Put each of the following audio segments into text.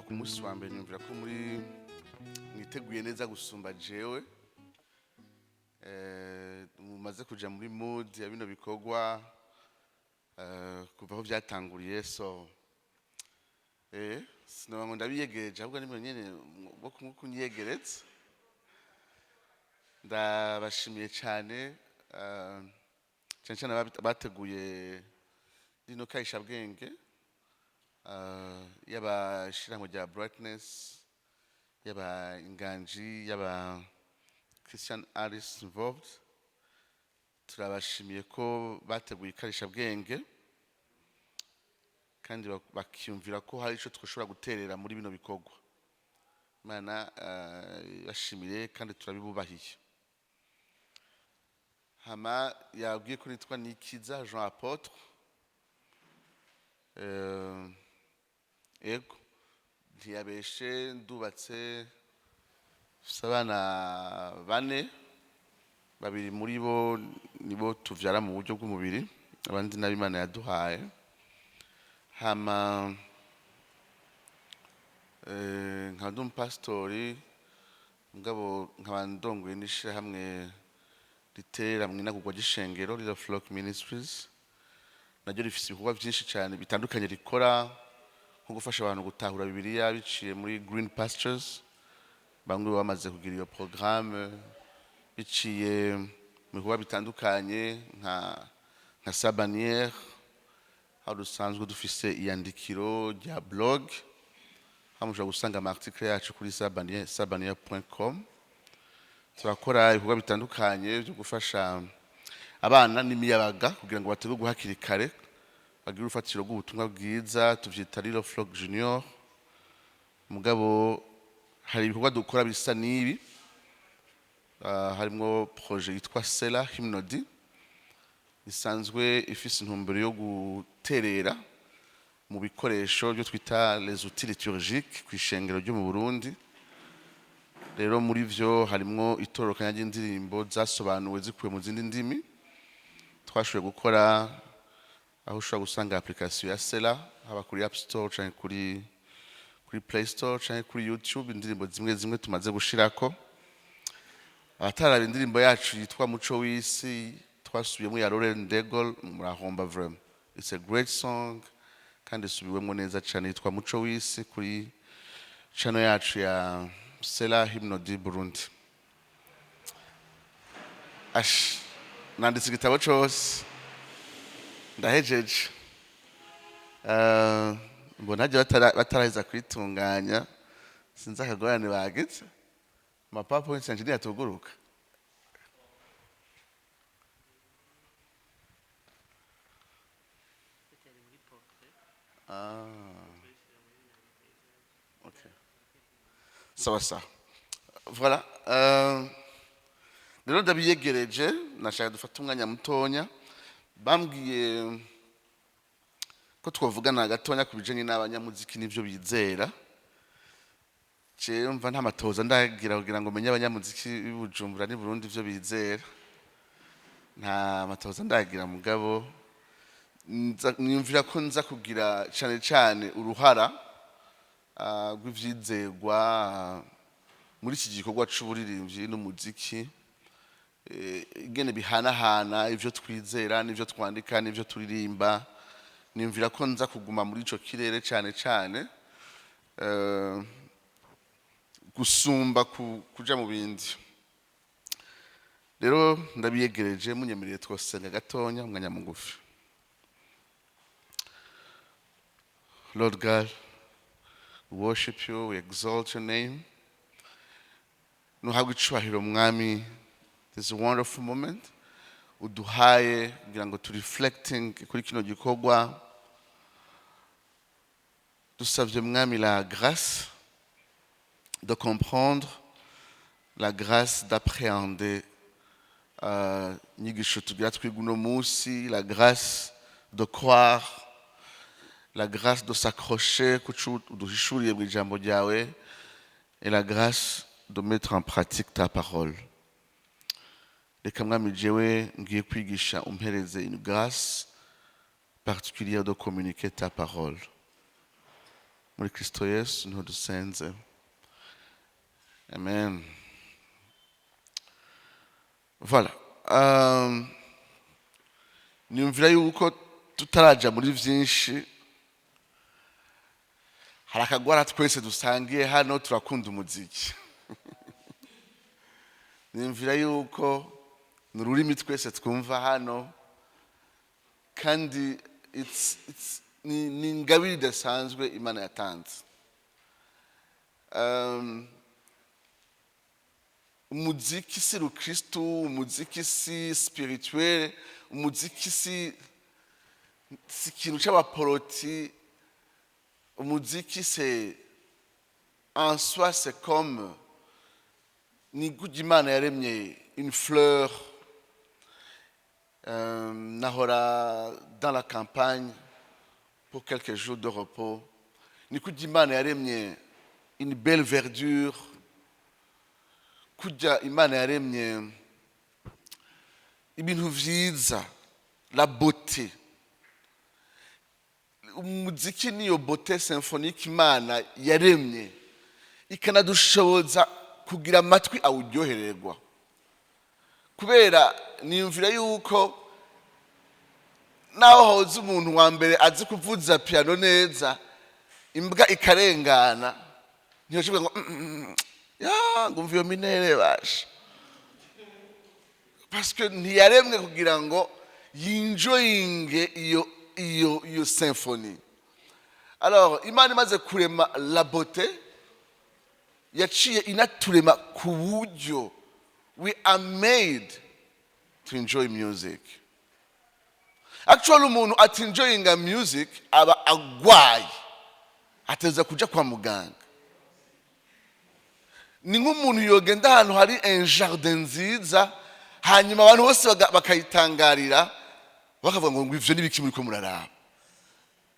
Ku munsi wa mbere niyumvira ko muri mwiteguye neza gusumba jewe. Mumaze kuja muri mood ya bino bikorwa kuva aho byatanguriye, so sinoba ngo ndabiyegereje, ahubwo nimwe nyene bo kunyegereza. Ndabashimiye cyane, cyane cyane bateguye rino karishabwenge, yaba ishirahamwe rya Brightness, yaba Inganji, yaba Christian Artists Involved. Turabashimiye ko bateguye ikarishabwenge kandi bakiyumvira ko hari ico twashobora guterera muri bino bikorwa. Imana bashimire kandi turabibubahiye. Hama yabwiye ko nitwa Nikiza Jean Apôtre. Ego, ntiyabeshe, ndubatse, mfise abana bane, babiri muri bo nibo tuvyara mu buryo bw'umubiri, abandi nabo Imana yaduhaye. Hama nkaba ndi umupasitori, mugabo nkaba ndongoye n'ishirahamwe ritera mw'inagurwa ry'ishengero, Little Flock Ministries. Naryo rifise ibikorwa vyinshi cyane bitandukanye rikora, nko gufasha abantu gutahura Bibiliya biciye muri Green Pastures, bamwe bamaze kugira iyo programme, biciye mu bikorwa bitandukanye nka Sabanière, aho dusanzwe dufise iyandikiro rya blog, aho mushobora gusanga ama article yacu kuri sabanière, sabanière.com. Turakora ibikorwa bitandukanye byo gufasha abana n'imiyabaga kugira ngo bategurwe hakiri kare, bagire urufatiro rw'ubutumwa bwiza, tuvyita Little Flock Junior. Mugabo hari ibikorwa dukora bisa n'ibi, harimwo projet yitwa Sela Hymnody, isanzwe ifise intumbero yo guterera mu bikoresho byo twita les outils liturgiques kw'ishengero ryo mu Burundi. Rero muri vyo harimwo itororokanya ry'indirimbo zasobanuwe zikuwe mu zindi ndimi twashoboye gukora, aho ushobora gusanga application ya Sela haba kuri App Store canke kuri Play Store canke kuri YouTube, indirimbo zimwe zimwe tumaze gushirako. Abataraba indirimbo yacu yitwa Muco w'Isi twasubiyemo ya Lauren Daigle, murahomba vraiment. It's a great song kandi isubiwemo neza cyane, yitwa Muco w'Isi, kuri channel yacu ya Sela Hymnody Burundi. Ash, nanditse igitabo cose, ndahejeje. Mbona hajya bataraheza kwitunganya, sinzi akagorane bagize, ama PowerPoint yanje ntiyatuguruka. Ah, ok, sawa sawa, voilà. Rero ndabiyegereje, nashaka dufate umwanya mutonya. Bambwiye ko twavugana gatonya ku bijanye n'abanyamuziki n'ivyo bizera. Jewe mva nta matoza ndagira kugira ngo menye abanyamuziki b'i Bujumbura n'i Burundi ivyo bizera, nta matoza ndagira, mugabo niyumvira ko nza kugira cane cane uruhara rw'ivyizerwa muri iki gikorwa c'uburirimbyi n'umuziki, ingene bihanahana ivyo twizera n'ivyo twandika n'ivyo turirimba. Niyumvira ko nza kuguma muri ico kirere cane cane, gusumba kuja mu bindi. Rero ndabiyegereje, munyemereye twosenga gatonya umwanya mugufi. Lord God, we worship you, we exalt your name. Nuhabwe icubahiro, Mwami. This is a wonderful moment uduhaye kugira ngo tu reflecting kuri kino gikorwa. Dusavye, Mwami, la grâce de comprendre, la grâce d'appréhender inyigisho tugira twiga uno munsi, la grâce de croire, la grâce de s'accrocher kuco uduhishuriye mu ijambo ryawe, et la grâce de mettre en pratique ta parole. Reka, Mwami, jewe ngiye kwigisha, umpereze une grâce particulière de communiquer ta parole. Muri Kristo Yesu niho dusenze, amen. Voilà. Niyumvira yuko tutaraja muri vyinshi, hari akagwara twese dusangiye hano: turakunda umuziki. Niyumvira yuko ni ururimi twese twumva hano, kandi ni ingabire idasanzwe Imana yatanze. Umuziki si rukristu, umuziki si spirituel, umuziki si ikintu c'abaporoti. Umuziki, c'est en soi, c'est comme ni gutya Imana yaremye une fleur. Nahora dans la campagne pour quelques jours de repos, ni kurya Imana yaremye une belle verdure, kurya Imana yaremye ibintu vyiza, la beauté. Umuziki niyo beauté symphonique Imana yaremye, ikanadushoboza kugira amatwi awuryohererwa, kubera niyumvira yuko naho hoza umuntu wa mbere azi kuvuza piano neza, imbwa ikarengana, ntiyoshobora ngo ya ngumva iyo minere basha, parce que ntiyaremwe kugira ngo yinjoyinge iyo symphonie. Alors Imana imaze kurema la beauté, yaciye inaturema ku buryo we are made to enjoy music. Actually, umuntu atinjoyinga music aba agwaye, ateza kuja kwa muganga. Ni nk'umuntu yogenda ahantu hari un jardin nziza, hanyuma abantu bose bakayitangarira, bakavuga ngo ivyo n'ibiki muriko muraraba?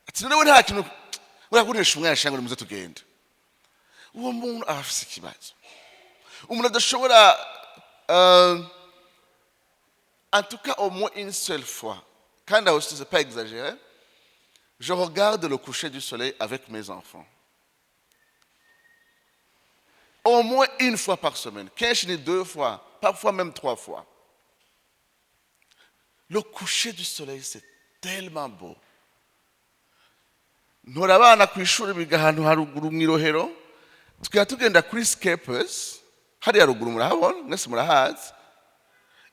Ati none we nta kintu urakoresha umwanya shangwe, muze tugende. Uwo muntu aba afise ikibazo. Umuntu adashobora, en tout cas au moins une seule fois, kandi aho c'est pas exagéré, je regarde le coucher du soleil avec mes enfants au moins une fois par semaine, kenshi ni deux fois, parfois même trois fois. Le coucher du soleil, c'est tellement beau. Ntora abana ku ishuri, biga ahantu haruguru mu Irohero, tukaba tugenda kuri Scapes hariya ruguru, murahabona mwese, murahazi.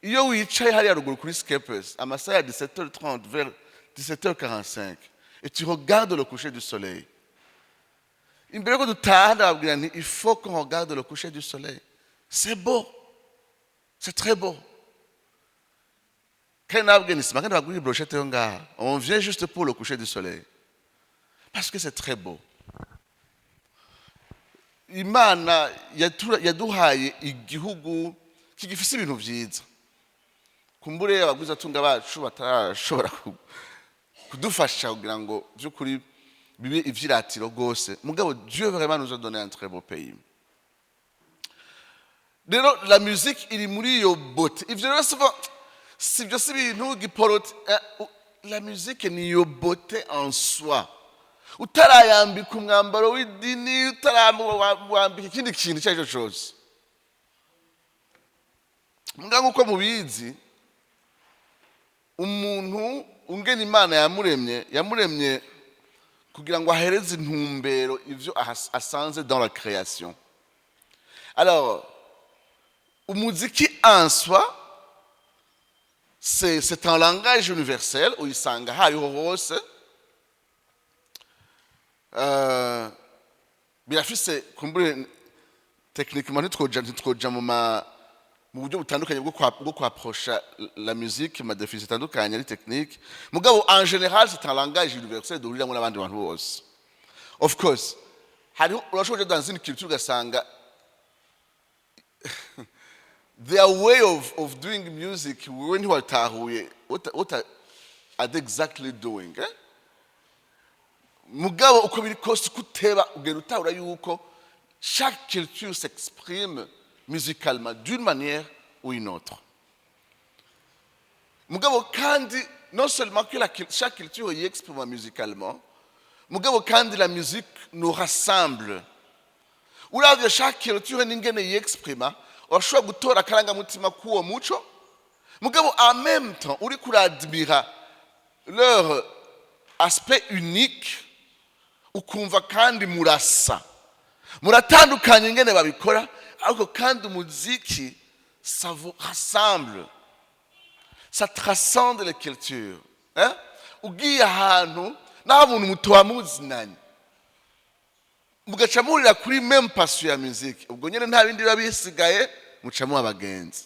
Iyo wicaye hariya ruguru kuri Scapes, amasaha ya 17h30 vers 17h45, et tu regardes le coucher du soleil, imbere yuko dutaha ndababwira nti il faut qu'on regarde le coucher du soleil, c'est beau, c'est très beau. Kandi nababwiye nti sima kandi bagura brochette yo ngaha, on vient juste pour le coucher du soleil parce que c'est très beau. Imana yaduhaye igihugu kigifise ibintu vyiza, kumbure abagwizatunga bacu batarashobora kudufasha kugira ngo by'ukuri bibe ivyiratiro rwose. Mugabo Dieu vraiment nous a donné un très beau pays. Rero la musique iri muri iyo beauté. Ivyo rero si byo, si ibintu giporoti. La musique ni iyo beauté en soi, utarayambika umwambaro w'idini, utarawambika ikindi kintu icyo ari cyo cyose. Mbwa nk'uko mubizi, umuntu ungena Imana yamuremye, yamuremye kugira ngo ahereze intumbero ivyo asanze dans la création. Alors umuziki en soi, c'est un langage universel, uyisanga hariho hose. Birafise kumbure techniquement, ntitwoja mu buryo butandukanye bwo kwaprosha la musique, ma définition itandukanye ari technique. Mugabo en général, c'est un langage universel duhuriramo n'abandi bantu bose. Of course, hariho urashobora kuja dans une culture ugasanga their way of doing music, wewe ntiwatahuye what are they exactly doing, eh? Mugabo uko biri kose, kuteba ugenda utahura yuko chaque culture s'exprime musicalement d'une manière ou une autre. Mugabo kandi, non seulement que chaque culture y exprime musicalement, Mugabo kandi la musique nous rassemble. Uravye chaque culture n'ingene yexprima, urashobora gutora akarangamutima k'uwo muco, mugabo en même temps uriko uradmira leur aspect unique, ukumva kandi murasa, muratandukanye ingene babikora, ariko kandi umuziki, ça vous rassemble, ça transcende les cultures, hein? Ugiye ahantu naho umuntu mutoba muzinanye, mugaca muhurira kuri même passion ya musique, ubwo nyine nta bindi biba bisigaye, muca muba abagenzi.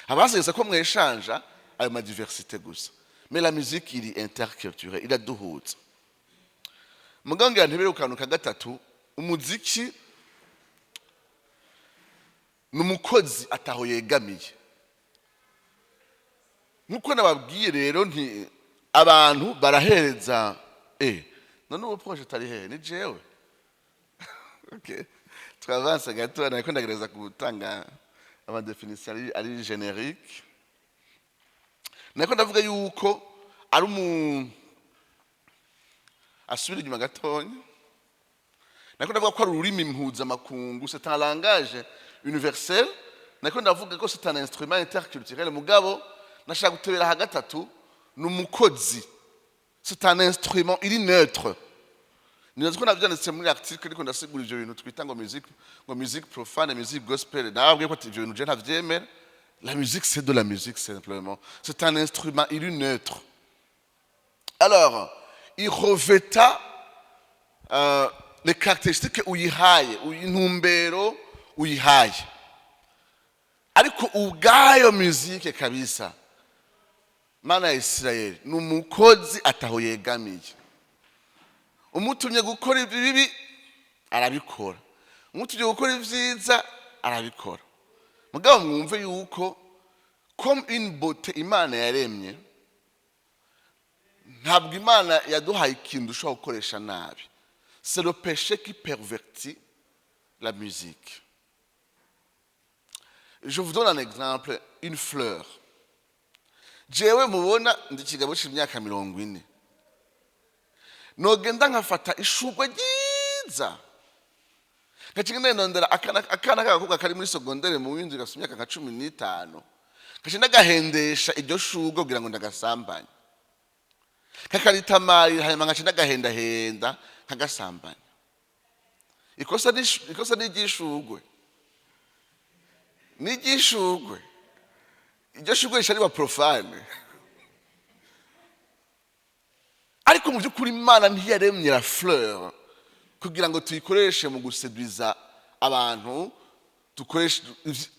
Abasigaye ko mweshanja ayo ma diversité gusa, mais la musique iri interculturelle, iraduhuza. Mugabo ngira ntibere ku kantu ka gatatu: umuziki ni umukozi ataho yegamiye. Nkuko nababwiye rero, nti abantu barahereza. None ubu projet atari hehe? Ni jewe. Okay, twavanse gato, nariko ndagerageza gutanga ama définition ari générique. Nariko ndavuga yuko ari umu asubira inyuma gatonya. Nariko ndavuga ko ari ururimi mpuzamakungu, c'est un langage universel. Nariko ndavuga ko c'est un instrument interculturel. Mugabo nashaka gutebera ha gatatu: ni umukozi, c'est un instrument iri neutre. Nibaza ko navyanditse muri article, ariko ndasigura ivyo bintu twita ngo musique profane, musique gospel. Nababwiye ko ivyo bintu je ntavyemera. La musique, c'est de la musique simplement, c'est un instrument iri neutre. Alors il revêta les caractéristiques uyihaye, intumbero uyihaye, ariko ubwayo musique kabisa, Mana ya Isirayeli, ni umukozi ataho yegamiye. Umutumye gukora ibibi arabikora, umutumye gukora ibyiza arabikora. Mugabo mwumve yuko comme une beauté Imana yaremye, ntabwo Imana yaduhaye ikintu ushobora gukoresha nabi. C'est le péché qui pervertit la musique. Je vous donne un exemple: une fleur. Jewe mubona ndi ikigabo c'imyaka 40, nogenda nkafata ishurwe ryiza, ngaca ndondera akana k'agakobwa kari muri secondaire mu w'indwi, gafite imyaka nka 15, ngaca ndagahendesha iryo shurwe kugira ngo ndagasambanye, kakaritamarira, hanyuma ngaca ndagahendahenda nkagasambanya. Ikosa ni iry'ishurwe, ni iry'ishurwe. Iryo shurwe rica riba profane. Ariko mu by'ukuri Imana ntiyaremye la fleur kugira ngo tuyikoreshe mu guseduiza abantu. Dukoreshe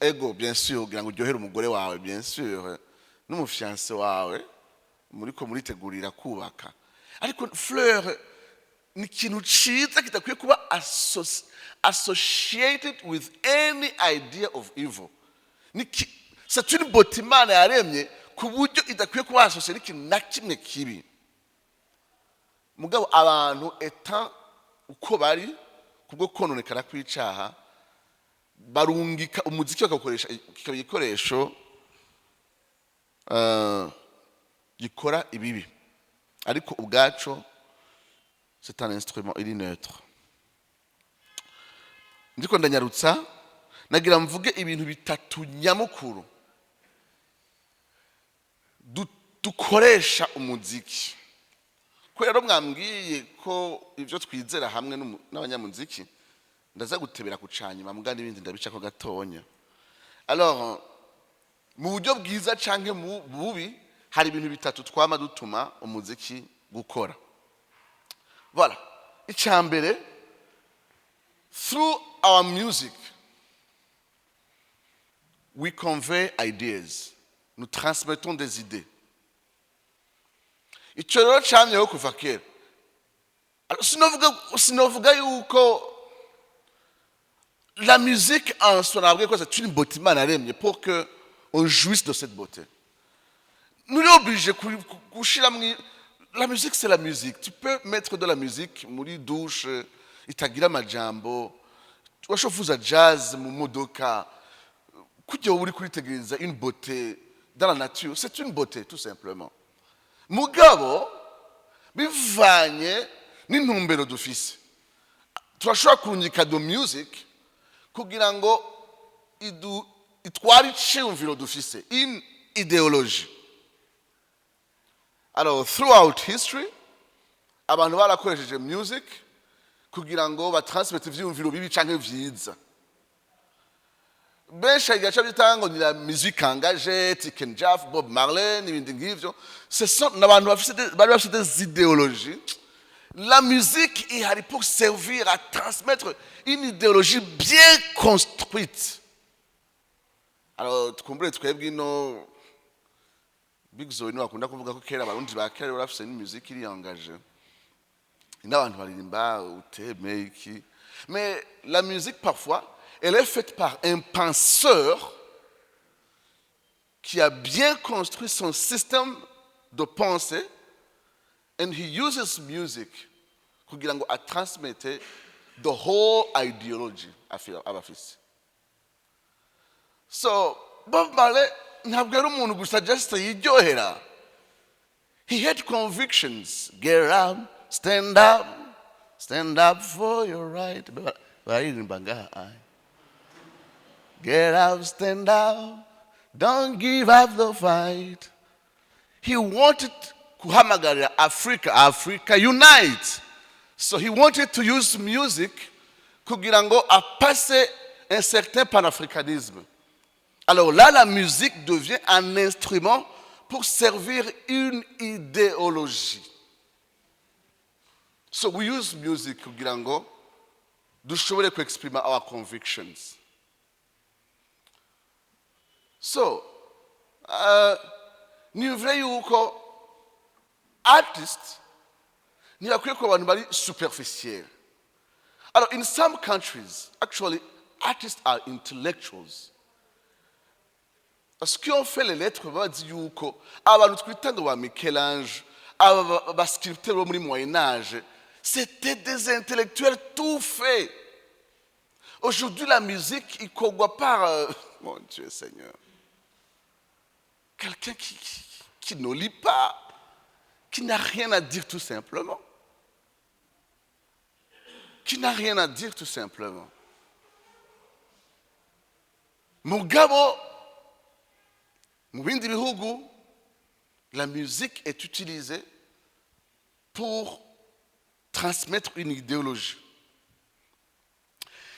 ego, bien sûr, kugira ngo uryohere umugore wawe, bien sûr, n'umu fiancé wawe muriko muritegurira kubaka, ariko fleur ni ikintu ciza kidakwiye kuba associated with any idea of evil. C'est une beauté Imana yaremye ku buryo idakwiye kuba associée n'ikintu na kimwe kibi. Mugabo abantu eta uko bari, kubwo kononekara kw'icaha, barungika umuziki bakawukoresha, kikaba igikoresho gikora ibibi, ariko ubwaco c'est un instrument iri neutre. Ndiko ndanyarutsa, nagira mvuge ibintu bitatu nyamukuru dukoresha umuziki. Kubera rero mwambwiye ko ibyo twizera hamwe n'abanyamuziki, ndaza gutebera ku canyuma, mbwa n'ibindi ndabicako gatonya. Alors, mu buryo bwiza canke mu bubi, hari ibintu bitatu twama dutuma umuziki gukora. Voilà, icya mbere: through our music we convey ideas, nous transmettons des idées. Icyo rero camyeho kuva kera. Alors, sinovuga yuko la musique en soi, nabwiye ko c'est une beauté Imana yaremye pour que on jouisse de cette beauté. Nous sommes obligés gushira la musique, c'est la musique. Tu peux mettre de la musique muri douche itagira amajambo, urashobora kuvuza jazz mu modoka, kugira uri kuritegereza une beauté dans la nature. C'est une beauté tout simplement. Mugabo bivanye N'intumbero dufise, turashobora kurungika the music kugira ngo itware iciyumviro dufise in ideology. Alors, throughout history, abantu barakoresheje music kugira ngo batransmette ivyiyumviro bibi canke vyiza. Benshi hari igihe byita ngo ni la musique engagée, Tiken Jah, Bob Marley n'ibindi nk'ivyo. Ce sont n'abantu bari bafise des idéologies. La musique ihari pour servir à transmettre une idéologie bien construite. Alors, twumbure twebwe ino Big Zoe niwe bakunda kuvuga ko kera Abarundi ba kera bari bafise n'imuziki iri engagée, n'abantu baririmba uteme iki. Mais la musique, parfois, elle est faite par un penseur qui a bien construit son système de pensée, and he uses music kugira ngo atransmette the whole ideology aba afise. So Bob Marley ntabwo yari umuntu gusa just yiryohera. He had convictions. "Get up, stand up, stand up for your right." Bararirimba ngaha aye. "Get up, stand up, don't give up the fight." He wanted kuhamagarira Africa, "Africa unite." So he wanted to use music kugira ngo apasse un certain panafricanisme. Alors là, la musique devient un instrument pour servir une idéologie. So we use music kugira ngo dushobore kuexprima our convictions. So ni vrai yuko artist ntibakwiye kuba abantu bari superficiel. Alors, in some countries, actually, artists are intellectuals. Parce qu'ils ont fait les lettres, bazi yuko abantu twita ngo ba Michel-Ange, aba ba sculpteurs bo muri Moyen Âge, c'était des intellectuels tout faits. Aujourd'hui, la musique ikorwa par mon Dieu Seigneur, quelqu'un qui ne lit pas, qui n'a rien à dire tout simplement, qui n'a rien à dire tout simplement. Mugabo mu bindi bihugu, la musique est utilisée pour transmettre une idéologie.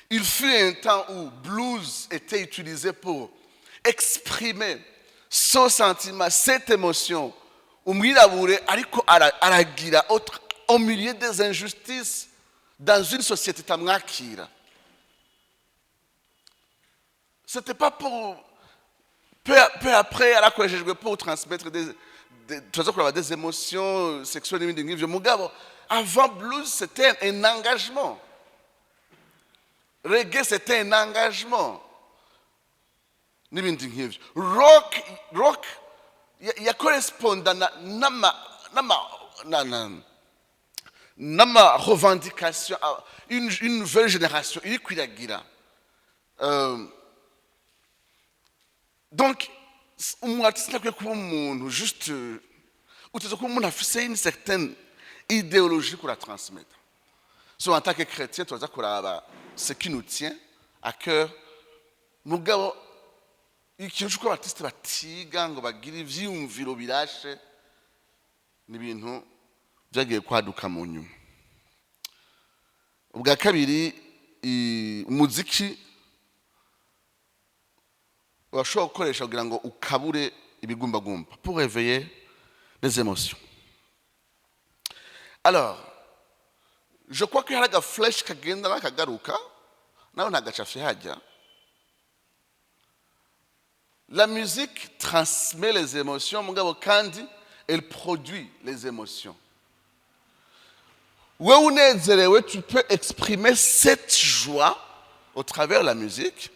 Il fut un temps où blues était utilisé pour exprimer son sentiment, cette émotion. Umwirabure ariko aragira au milieu des injustices dans une société itamwakira. C'était pas pour peu après yarakoreshejwe pour transmettre des tuza kuraba des émotions sexuelles n'ibindi nk'ivyo. Mugabo avant, blues, c'était un engagement. Reggae, c'était un engagement n'ibindi nk'ivyo. Rock yakorespondana n'ama n'ama revendication, une nouvelle génération iriko iragira. Donc umu artiste ntakwiye kuba umuntu juste, uteze kuba umuntu afise une certaine idéologie pour la transmettre. So en tant que chrétien, turaza kuraba ce qui nous tient à cœur. Mugabo ikintu cy'uko abartiste batiga ngo bagire ivyiyumviro birashe ni ibintu byagiye kwaduka mu nyuma. Ubwa kabiri, umuziki urashobora gukoresha kugira ngo ukabure ibigumbagumba, pour réveiller les émotions. Alors, je crois que hari aga flèche kagenda nakagaruka nawe ntagacafye hajya. La musique transmet les émotions, mugabo kandi elle produit les émotions. Wewe unezerewe, tu peux exprimer cette joie au travers de la musique.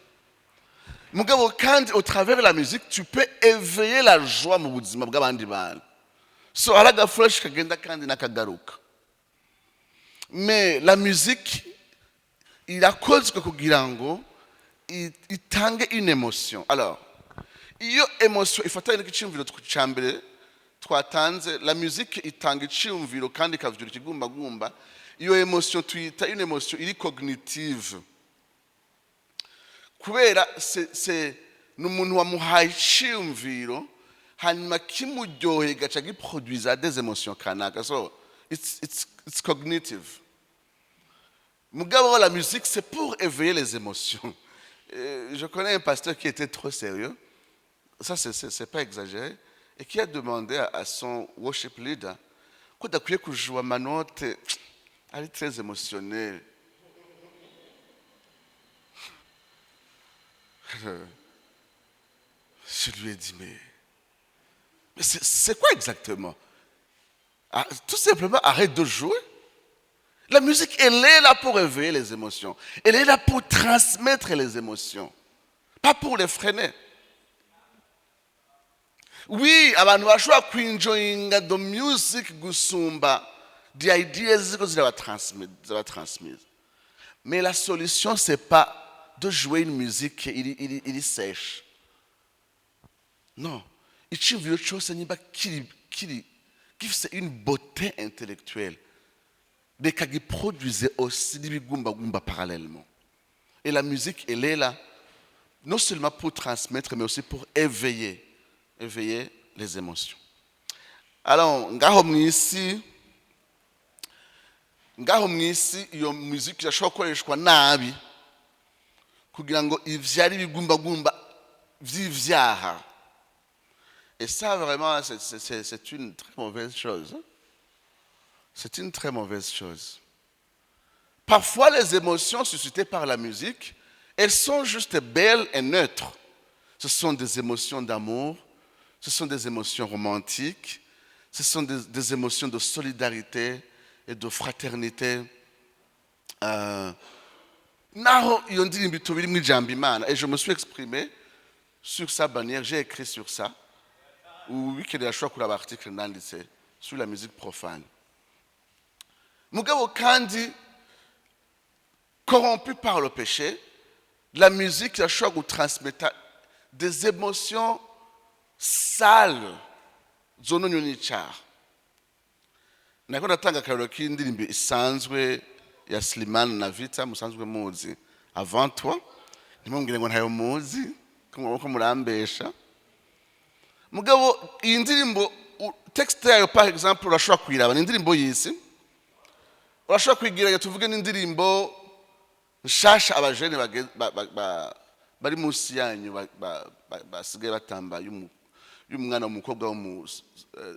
Mugabo kandi au travers de la musique, tu peux éveiller la joie mu buzima bw'abandi bantu. So hari aga flèche kagenda kandi nakagaruka. Mais la musique irakozwe kugira ngo itange une émotion. Alors, iyo émotion ifatanye n'iciyumviro cya mbere twatanze, la musique itanga iciyumviro kandi ikavyura ikigumbagumba. Iyo émotion tuyita une émotion iri cognitive, kubera c'est ni umuntu wamuhaye iciyumviro, hanyuma kimuryoheye gaca giproduisa des émotions kanaka. So it's cognitive. Mugabo la musique, c'est pour éveiller les émotions. Je connais un pasteur qui était trop sérieux, ça c'est pas exagéré, et qui a demandé à son worship leader ko adakwiye kujouer amanotes ari très émotionnel. Je lui ai dit: Mais c'est quoi exactement? Ah, tout simplement, arrête de jouer. La musique, elle est là pour éveiller les émotions. Elle est là pour transmettre les émotions, pas pour les freiner. Oui, abantu bashobora kwinjoyinga the music gusumba the ideas ziko zirabatransmise. Mais la solution, c'est pas de jouer une musique iri sèche. Non, iciyumviro cyose niba kiri gifise une beauté intellectuelle, reka giproduise aussi n'ibigumbagumba parallèlement. Et la musique, elle est là non seulement pour transmettre, mais aussi pour éveiller les émotions. Alors ngaho mw'isi iyo musique irashobora gukoreshwa nabi kugira ngo ivyari ibigumbagumba vy'ivyaha. Et ça, vraiment, c'est une très mauvaise chose, hein. C'est une très mauvaise chose. Parfois, les émotions suscitées par la musique, elles sont juste belles et neutres. Ce sont des émotions d'amour, ce sont des émotions romantiques, ce sont des émotions de solidarité et de fraternité. Naho iyo ndirimbo itoba irimwo ijambo Imana, et je me suis exprimé sur sa bannière, j'ai écrit sur ça. Ubikeneye ashobora kuraba article nanditse sur la musique profane. Mugabo kandi, corrompu par le péché, la musique irashobora gutransmeta des émotions sales zononywe n'icaha. Nako natanga akarorero k'indirimbo isanzwe ya Slimane na Vita musanzwe muzi, Avant toi. Ntimubwire ngo ntayo muzi, ko murambesha. Mugabo iyi ndirimbo, texte yayo, par exemple, urashobora kuyiraba, ni indirimbo y'isi, urashobora kwigeranya, tuvuge n'indirimbo nshasha abajene bari munsi yanyu basigaye batamba, y'umwana w'umukobwa wo mu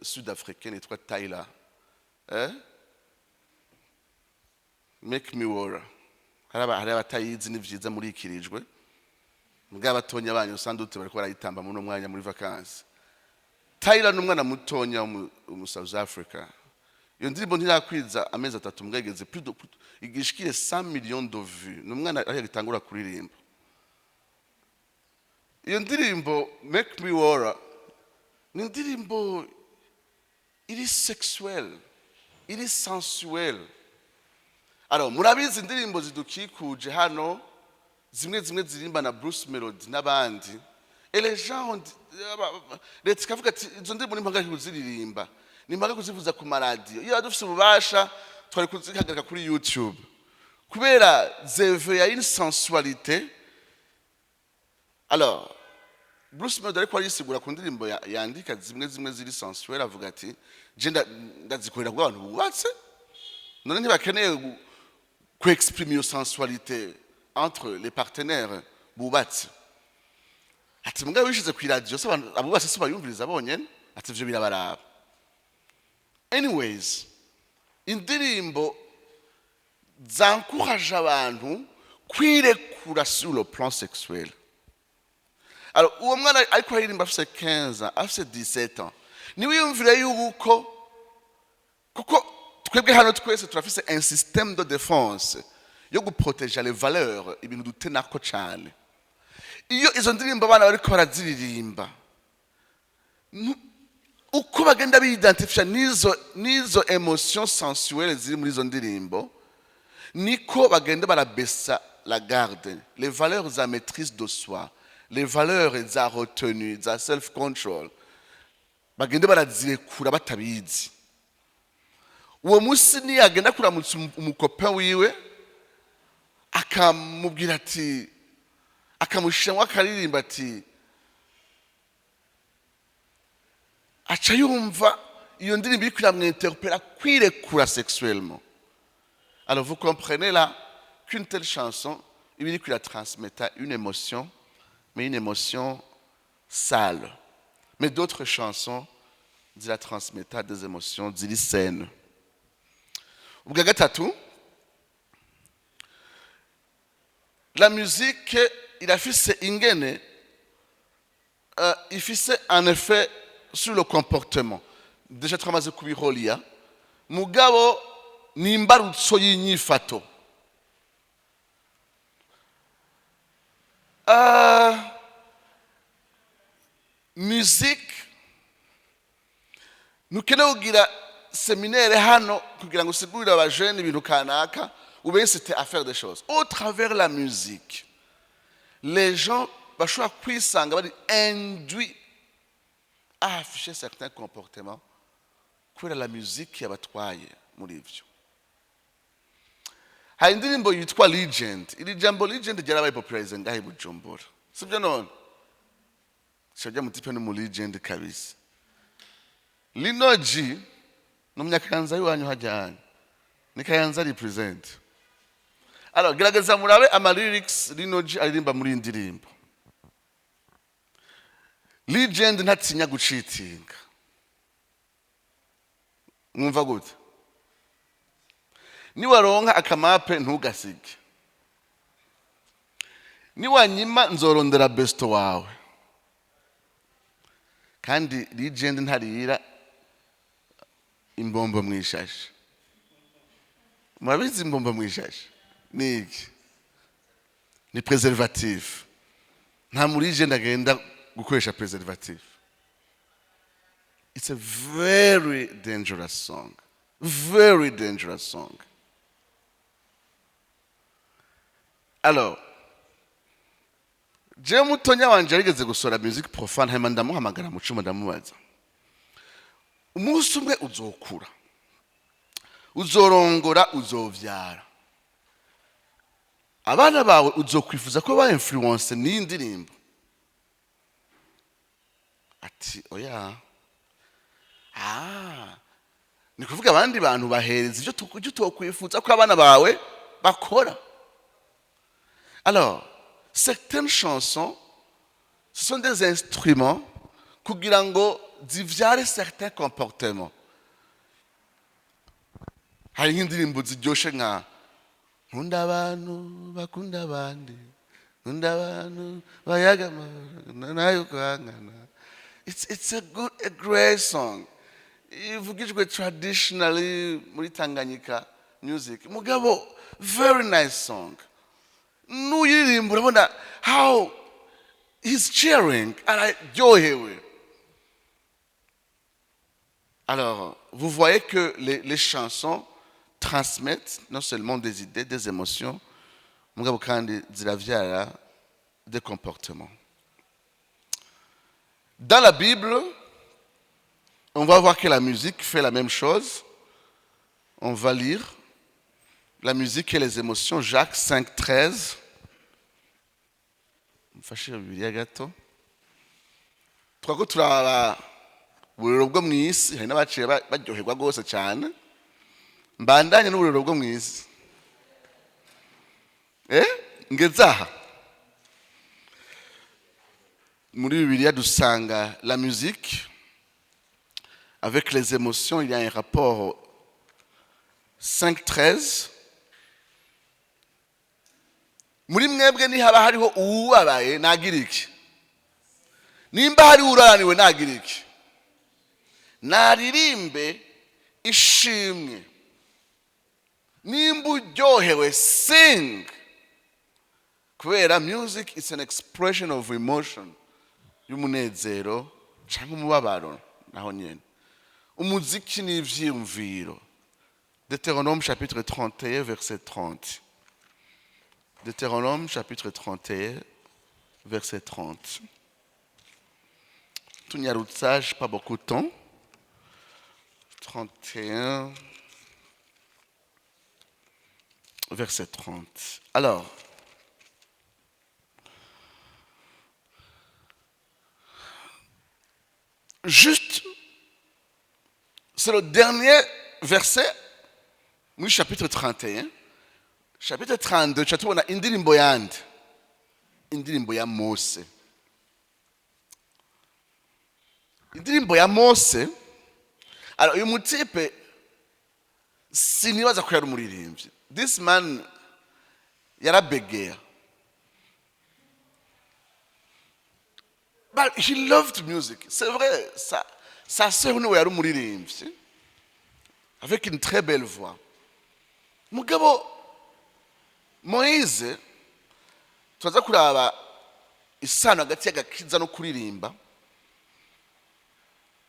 sud africain yitwa Tyla, eh? Make Me Water. Hari abatayizi, ni vyiza murikirijwe. Mbwa abatonya banyu sandute bariko barayitamba muri uno mwanya muri vacances. Tyla ni umwana mutonya wo mu South Africa. Iyo ndirimbo ntirakwiza amezi 3, mbwa igeze plus de igishikire 100 millions de vues. Ni umwana ariyo gitangura kuririmba. Iyo ndirimbo Make Me Water ni indirimbo iri sexuelle, iri sensuelle. Alors murabizi, indirimbo zidukikuje hano, zimwe zimwe zirimba na Bruce Melody n'abandi, et les gens ont leta ikavuga ati izo ndirimbo nimpaka kuziririmba, nimpaka kuzivuza ku maradiyo. Iyo dufise ububasha twari kuzihagarika kuri YouTube, kubera zéveilla une sensualité. Alors Bruce Melody ariko arisigura ku ndirimbo yandika zimwe zimwe ziri sensuelle, avuga ati je ndazikorera kuko abantu bubatse, none ntibakeneye ku exprimer iyo sensualité entre les partenaires bubatse? Ati mugabo wishize ku iradiyo se, abantu abubatse se bayumviriza bonyene? Ati ivyo birabaraba. Anyways, indirimbo zankuraje abantu kwirekura sur le plan sexuel. Alors uwo mwana ariko aririmba afise 15 ans, afise 17 ans, niwiyumvire yuko, kuko twebwe hano twese turafise un système de défense yo guproteja les valeurs, ibintu dutenako cane. Iyo izo ndirimbo abana bariko baraziririmba, uko bagenda bidentifia n'izo émotions sensuelles ziri muri izo ndirimbo, niko bagenda barabaissa la garde. Les valeurs za maîtrise de soi, les valeurs za retenue, za self control, bagenda barazirekura batabizi. Uwo munsi niyagenda kuramutsa umu copain wiwe, akamubwira ati, akamushiramwo akaririmba ati, aca yumva iyo ndirimbo iriko iramwinterpella kwirekura sexuellement. Alors vous comprenez là qu'une telle chanson iba iriko iratransmetta une émotion, mais une émotion sale. Mais d'autres chansons ziratransmetta des émotions ziri saines. Ubwa gatatu, la musique irafise ingene ifise un effet sur le comportement. Déjà twamaze kubiholiya, mugabo ni imbarutso y'inyifato. Musique, ntukeneye kugira séminaire hano kugira ngo usigurire abajene ibintu kanaka, ubensite à faire des choses au travers la musique. Les gens bashobora kwisanga bari induits à afficher certains comportements kubera la musique yabatwaye muri ivyo. Hari indirimbo yitwa Legend. Iri jambo legend ryarabaye popularisé ngaho i Bujumbura, sibyo? None shabya mutipe ni mu legend kabisa. Lino G no munyakayanza iwanyu hajyanye ni Kayanza represent. Alors gerageza murabe ama lyrics Lino G aririmba muri iyi ndirimbo. Legend ntatinya gucitinga. Mwumva gute? Niwaronka akamape ntugasige, niwanyima nzorondera besto wawe. Kandi legend ntarira imbombo mwishashe. Murabizi imbombo mwishashe ni iki? Ni préservatif. Nta muri legend agenda gukoresha préservatif. It's a very dangerous song, very dangerous song. Alors jewe mutonya wanje yarigeze gusora musique profane, hanyuma ndamuhamagara mu cuma, ndamubaza: umunsi umwe uzokura, uzorongora, uzovyara abana bawe, uzokwifuza ko ba influence n'iyi ndirimbo? Ati: oya. Ah, ni kuvuga abandi bantu bahereza ibyo utokwifuza ko abana bawe bakora. Alors certaines chansons, ce sont des instruments kugira ngo zivyare certains comportements. Hari nk'indirimbo ziryoshe nka "Nkunda abantu bakunda abandi, nkunda abantu bayaga nayo kwangana". It's a good, a great song ivugijwe traditionally muri Tanganyika music, mugabo very nice song. N'uyiririmba urabona how he's cheering, araryohewe. Alors vous voyez que les chansons transmettent non seulement des idées, des émotions, mugabo kandi ziravyara des comportements. Dans la Bible, on va voir que la musique fait la même chose. On va lire la musique et les émotions, Jacques 5, 13. Mfashe Bibiliya gato. Twako turaba uburiro bwo mu isi, hari n'abaciye baryoherwa rwose cyane. Mbandanye n'uburiro bwo mu isi. Ngeze aha. Muri Bibiliya dusanga la musique avec les émotions, il y a un rapport. 5:13: muri mwebwe nihaba hariho uwubabaye, nagira iki? Nimba hariho uraraniwe, nagira iki? Naririmbe ishimwe. Nimba uryohewe, sing. Kubera music is an expression of emotion, y'umunezero cyangwa umubabaro. Naho nyene umuziki ni ivyiyumviro. Deutéronome chapitre 31 verset 30. Deutéronome chapitre 31 verset 30. Tunyarutsa, pas beaucoup de temps. 31. Verset 30. Alors, juste, c'est le dernier verset muri chapitre 31. Chapitre 32, tuca tubona indirimbo yandi, indirimbo ya Mose. Indirimbo ya Mose. Alors, uyu mutipe sinibaza ko yari umuririmbyi. This man yarabegeya, but he loved music, c'est vrai. Sa sœur niwe yari umuririmbyi avec une très belle voix. Mugabo Moise, turaza kuraba isano hagati y'agakiza no kuririmba.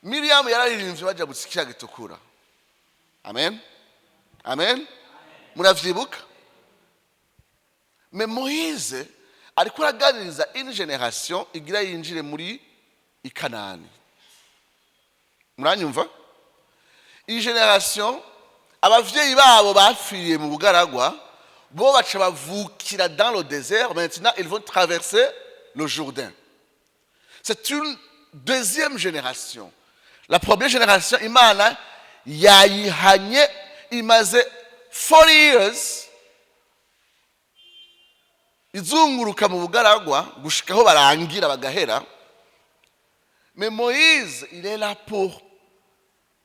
Miriam yararirimbye bajya gutsikira gitukura. Amen, amen. Muravyibuka? Mais Moise ariko araganiriza une génération igira yinjire muri Ikanani. Muranyumva? Iyi génération, abavyeyi babo bapfiriye mu bugaragwa, bo baca bavukira dans le désert. Maintenant, ils vont traverser le Jourdain. C'est une deuxième génération. La première génération, Imana yayihanye, imaze 40 years izunguruka mu bugaragwa gushikaho barangira bagahera. Mais Moïse, il est là pour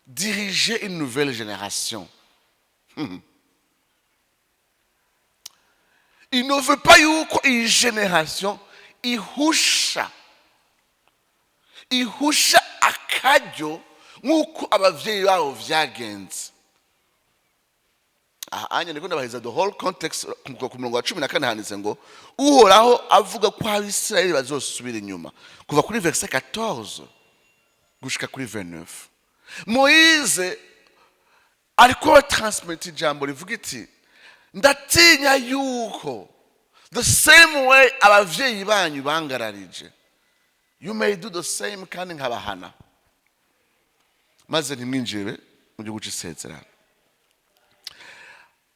diriger une nouvelle génération. Il ne veut pas yuko iyi génération ihusha akaryo nk'uko abavyeyi babo vyagenze. Aha anya ndiko ndabaheza the whole context. Ku murongo wa 14 handitse ngo Uhoraho avuga ko Abisirayeli bazosubira inyuma. Kuva kuri verset 14 gushika kuri 29, Moise ariko batransmit ijambo rivuga iti: "Ndatinya yuko the same way abavyeyi banyu bangararije, you may do the same, kandi nkabahana, maze ntimwinjire mu gihugu c'isezerano."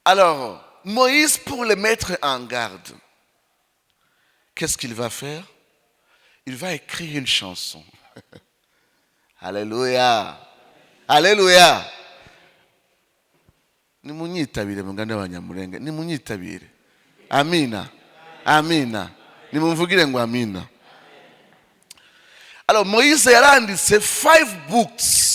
Alors, Moïse, pour les mettre en garde, qu'est-ce qu'il va faire? Il va écrire une chanson. Alléluia, alléluia. Nimunyitabire, muganda w'Abanyamurenge, nimunyitabire. Amina, amina. Nimumvugire ngo amina. Alors, Moïse yaranditse five books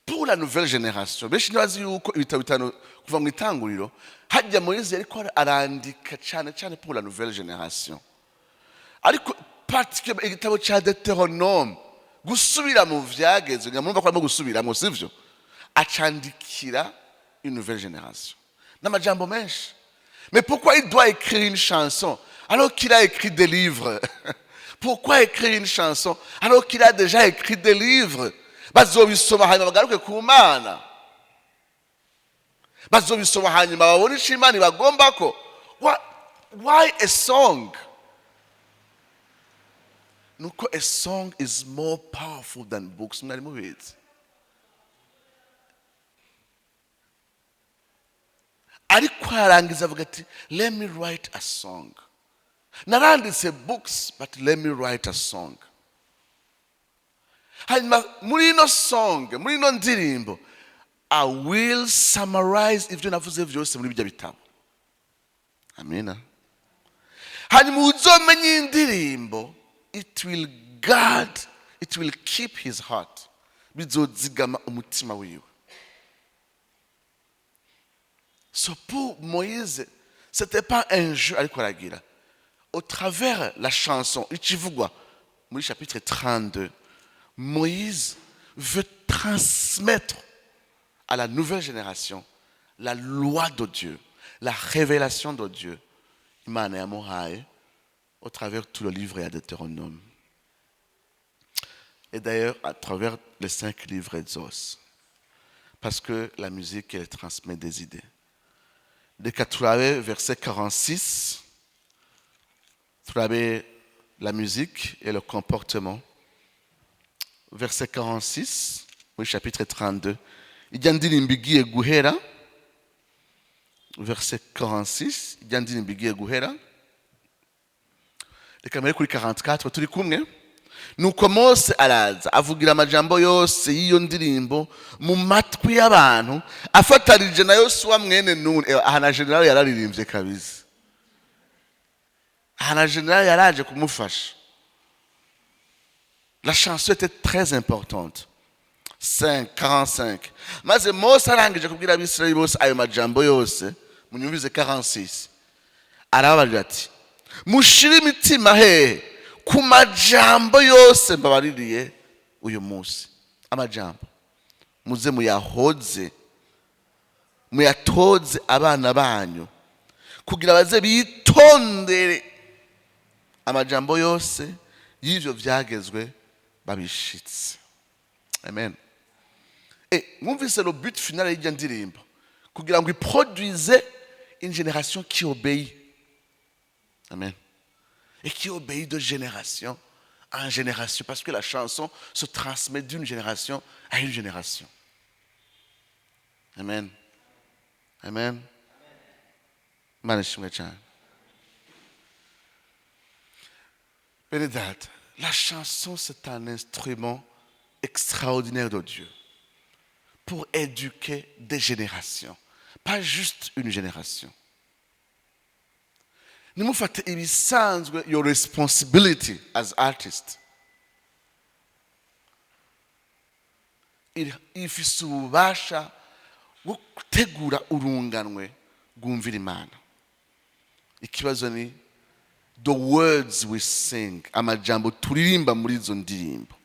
pour la nouvelle génération. Benshi ntibazi yuko ibitabo bitanu kuva mu Itanguriro hajya, Moïse yariko arandika cyane cyane pour la nouvelle génération, ariko particulièrement igitabo cya Deutéronome, gusubira mu vyagezwe. Murumva ko arimo gusubiramo, sivyo? Acandikira une nouvelle génération n'amajambo menshi. Mais pourquoi il doit écrire une chanson alors qu'il a écrit des livres? Pourquoi écrire une chanson alors qu'il a déjà écrit des livres? Bazobisoma hanyuma bagaruke ku Mana, bazobisoma hanyuma babone ico Imana ibagomba ko. Why a song? Nuko a song is more powerful than books. Mwari mubizi? Ariko arangiza avuga ati: "Let me write a song. Naranditse books, but let me write a song." Hanyuma muri ino song, muri ino ndirimbo, I will summarize ibyo navuze byose muri ibyo bitabo. Amina. Hanyuma uzomenya indirimbo, it will guard, it will keep his heart, bizozigama umutima wiwe. So pour Moïse, c'était pas un jeu. Ariko aragira au travers la chanson ikivugwa muri chapitre 32, Moïse veut transmettre à la nouvelle génération la loi de Dieu, la révélation de Dieu Imana yamuhaye au travers tout le livre ya Deutéronome et d'ailleurs à travers les cinq livres zose, parce que la musique, elle transmet des idées. Reka turabe verset 46, turabe la musique et le comportement. Verset 46 muri chapitre 32, ijya ndirimbo igiye guhera. Verset 46, ijya ndirimbo igiye guhera. Reka mbere kuri 44 turi kumwe. Nuko Mose araza avugira amajambo yose y'iyo ndirimbo mu matwi y'abantu, afatanije na Yosuwa mwene Nuni. Aha na général yararirimbye kabisa. Aha na général yaraje kumufasha. La chanson était très importante. 5 45. Maze Mose arangije kubwira Abisirayeli bose ayo majambo yose, munyumvize 46, arababarira ati: "Mushire imitima hehe ku majambo yose mbabaririye uyu munsi." Amajambo muze muyahoze, muyatoze abana banyu, kugira baze bitondere amajambo yose y'ivyo vyagezwe babishitse. Amen. Et mwumvise le but final y'irya ndirimbo, kugira ngo iproduise une génération qui obéit, amen, et qui obéit de génération en génération, parce que la chanson se transmet d'une génération à une génération. Amen, amen. Imana ishimwe cyane. Bene data, la chanson, c'est un instrument extraordinaire de Dieu pour éduquer des générations, pas juste une génération. Nimufate ibisanzwe your responsibility as artist. Ifise ububasha bwo gutegura urunganwe rwumvira Imana. Ikibazo ni the words we sing, amajambo turirimba muri izo ndirimbo.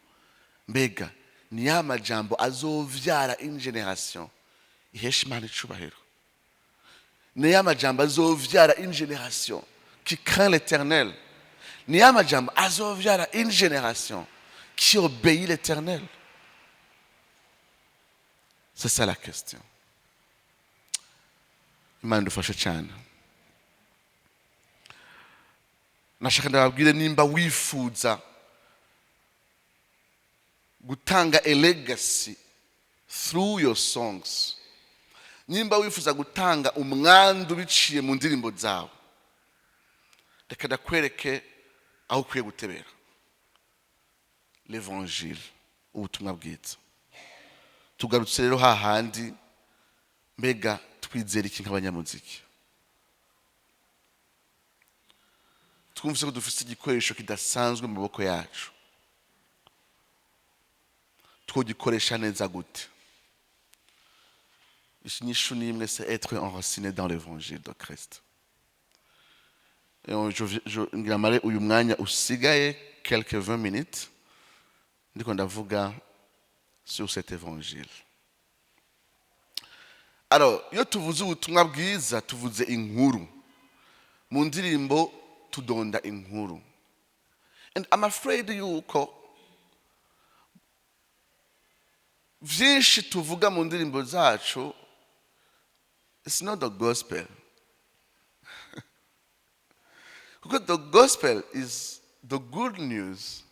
Mbega ni ya majambo azovyara une génération ihesha Imana icubahiro? Ni ya majambo azovyara une génération qui craint l'Éternel? Ni ya majambo azovyara une génération qui obéit l'Éternel? C'est ça la question. Imana idufashe cyane. Nashaka ndababwire, nimba wifuza gutanga a legacy through your songs, nimba wifuza gutanga umwandu biciye mu ndirimbo zawe, reka ndakwereke aho ukwiye gutebera: l'évangile, ubutumwa bwiza. Tugarutse rero hahandi, mbega twizera iki nk'abanyamuziki? Twumvise ko dufite igikoresho kidasanzwe mu maboko yacu. Twogikoresha neza gute? Inyishu ni imwe: c'est être enraciné dans l'évangile de Christ. Et ngira mare uyu mwanya usigaye, quelques 20 minutes, ndiko ndavuga sur cet évangile. Alors, iyo tuvuze ubutumwa bwiza, tuvuze inkuru. Mu ndirimbo tudonda inkuru. And I'm afraid yuko vyinshi tuvuga mu ndirimbo zacu, it's not the gospel, kuko the gospel is the good news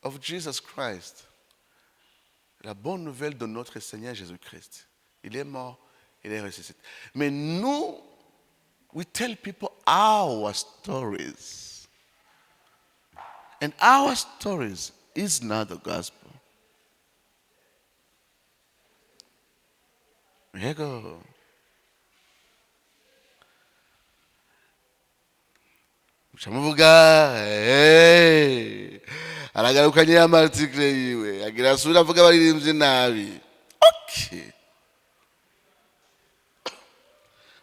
of Jesus Christ, la bonne nouvelle de notre Seigneur Jésus-Christ. Il est mort, il est ressuscité. Mais nous, we tell people our stories, and our stories is not the gospel. Yego, muca muvuga: "Hey, aragarukanye ya article yiwe, agira asubire avuga abaririmbyi nabi." Okay,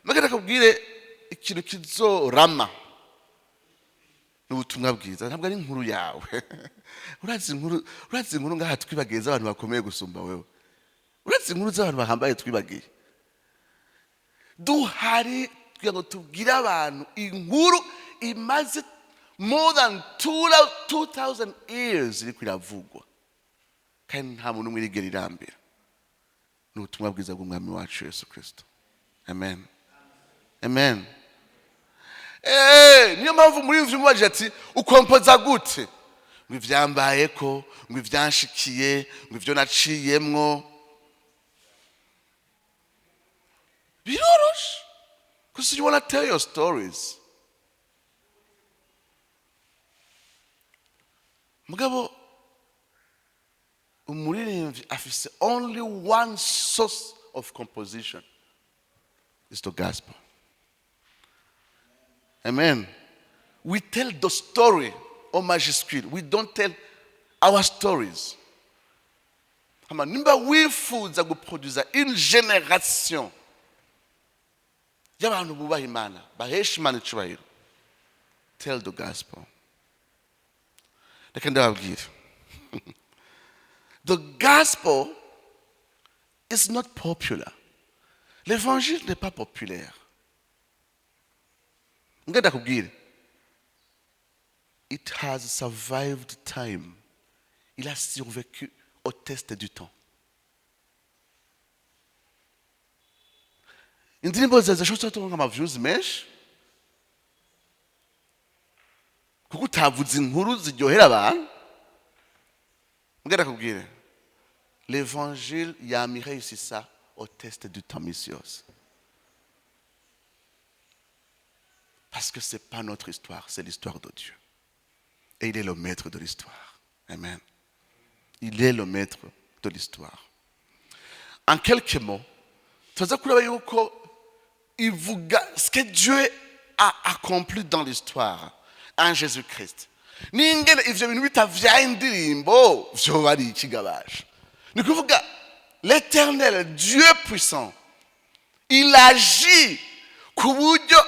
mbega ndakubwire, ikintu kizorama ni ubutumwa bwiza, ntabwo ari inkuru yawe. Urazi inkuru, urazi inkuru ngaha twibagiye z'abantu bakomeye gusumba wewe. Urazi inkuru z'abantu bahambaye twibagiye. Duhari kugira ngo tubwire abantu inkuru imaze more than 2000 years iriko iravugwa, kandi nta muntu umwe irigera irambira. Ni ubutumwa bwiza bw'Umwami wacu Yesu Kristo. Amen, amen. Niyo mpamvu muri ivyo umubajije ati: "Ukompoza gute?" Ngo ivyambayeko, ngo ivyanshikiye, ngo ivyo naciyemwo. Biroroshe, because you want to tell your stories. Mugabo umuririmbyi afise only one source of composition, is the gospel. Amen. We tell the story en majuscule. We don't tell our stories. Hama nimba wifuza guproduza une génération y'abantu bubaha Imana, bahesha Imana icubahiro, tell the gospel. Reka ndababwira, the gospel is not popular. L'évangile n'est pas populaire. Ngenda ndakubwire, it has survived time. Il a survécu au test du temps. Indirimbo zawe zishobora kuronka ama views menshi kuko utavuze inkuru ziryohera abantu. Mbwira, ndakubwire, l'évangile yama iréussissa au test du temps misi yose, parce que c'est pas notre histoire, c'est l'histoire de Dieu, et il est le maître de l'histoire. Amen. Il est le maître de l'histoire. En quelques mots, tuza kureba yuko ivuga ce que Dieu a accompli dans l'histoire en Jésus-Christ, n'ingene ivyo bintu bitavyaye indirimbo vyoba ari ikigabasha. Ni kuvuga, l'Éternel Dieu puissant, il agit ku buryo